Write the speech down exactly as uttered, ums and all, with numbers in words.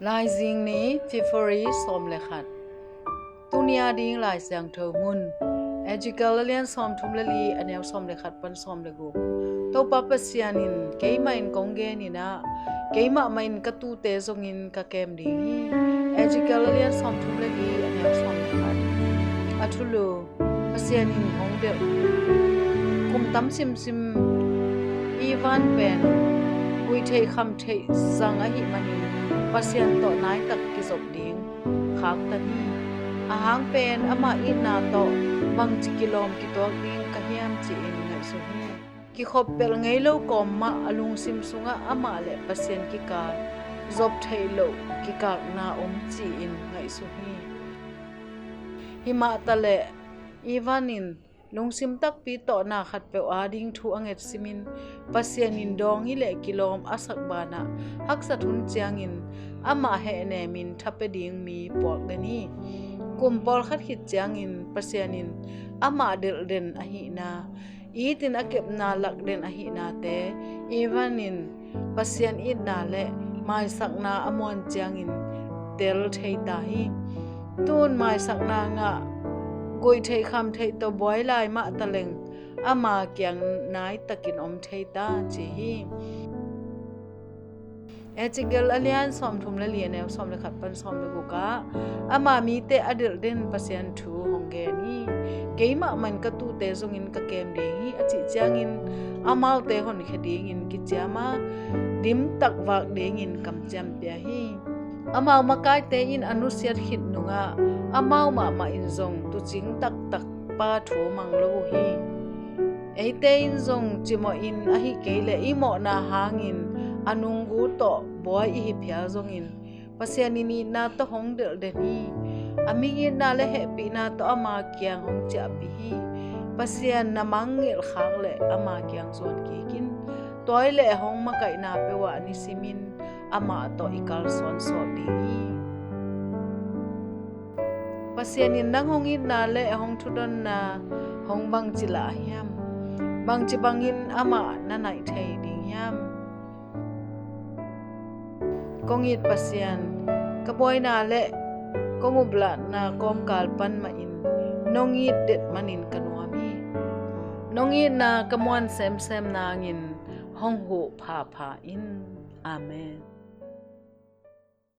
Laizing ni, February sawm le khat. Tuni a ding Lai Siangtho mun. Ezekiel a lian sawmthum le li, a neu sawm le khat pan sawm le guk. Topa Pasian in, "Keimah in kong gen in ah, keimah mah in ka tuute zongin ka kem ding hi." Ezekiel a lian sawmthum le li, a neu sawm le khat. A thulu. Pasian in hong delh. Kum tam simsim Ivan pen guihtheih khamtheih zang ahih manin Pasian tawh naitak kizop ding khaktan hi. Ahang pen ama itna tawh bangci kilawm kituak ding ka hiam ci-in ngaihsun hi. Kikhop pelh ngei lo kawm mah a lungsim sungah amah le Pasian kikal zop theih loh kikakna om ci-in ngaihsun hi. Himah taleh Ivan in lungsim takpi tawh na khatpeuh ading thu a nget simin Pasian in dawng hi leh kilawm a sak banah haksat hun ciangin amah hehnemin thapia ding mi puak den hi. Kum pawlkhat khit ciangin Pasian in amah delh den ahihna, itin a kepna lak den ahihnate Ivan in Pasian itna le maisakna a muan ciangin tel thei ta hi. Tun maisakna ngah, guihtheih khamtheih tawh buai lai mah taleng ama kiang naitakin om thei ta ci hi. Ezekiel a lian sawmthum le li, a neu sawm le khat pan sawm le guk ah ama mite a delh den Pasian thu hong gen hi. "Keimah mah in ka tuute zongin ka kem ding hi," a cih ciangin amaute honkhia dingin kiciam a, dimtak vak dingin kamciam pia hi. Amau makaite in a nusiat khit nungah amau mahmah in zong tuucing taktak pa thu mang lo uh hi. Eite in zong cimawhin ahih kei leh i mawhna hangin a nunggu tawh buai i hi phial zongin Pasian in itna tawh hong delh den hi. A mik itna le hehpihna tawh ama kiang hong ciahpih hi. Pasian na mangngilh khak leh ama kiang zuan kik in. Tua hi leh hong makaihna peuh ah nisimin amah tawh i kalsuan sawh ding hi. Pasian in nang hong itna le hong thudonna hong bangci lah hiam? Bangci bangin amah na naih thei ding hiam? Kong it Pasian, ka buaina le kong uplahna kawmkal pan mahin nong it det manin ka nuam hi. Nong itna ka muan semsem nangin hong huh phapha in. Amen.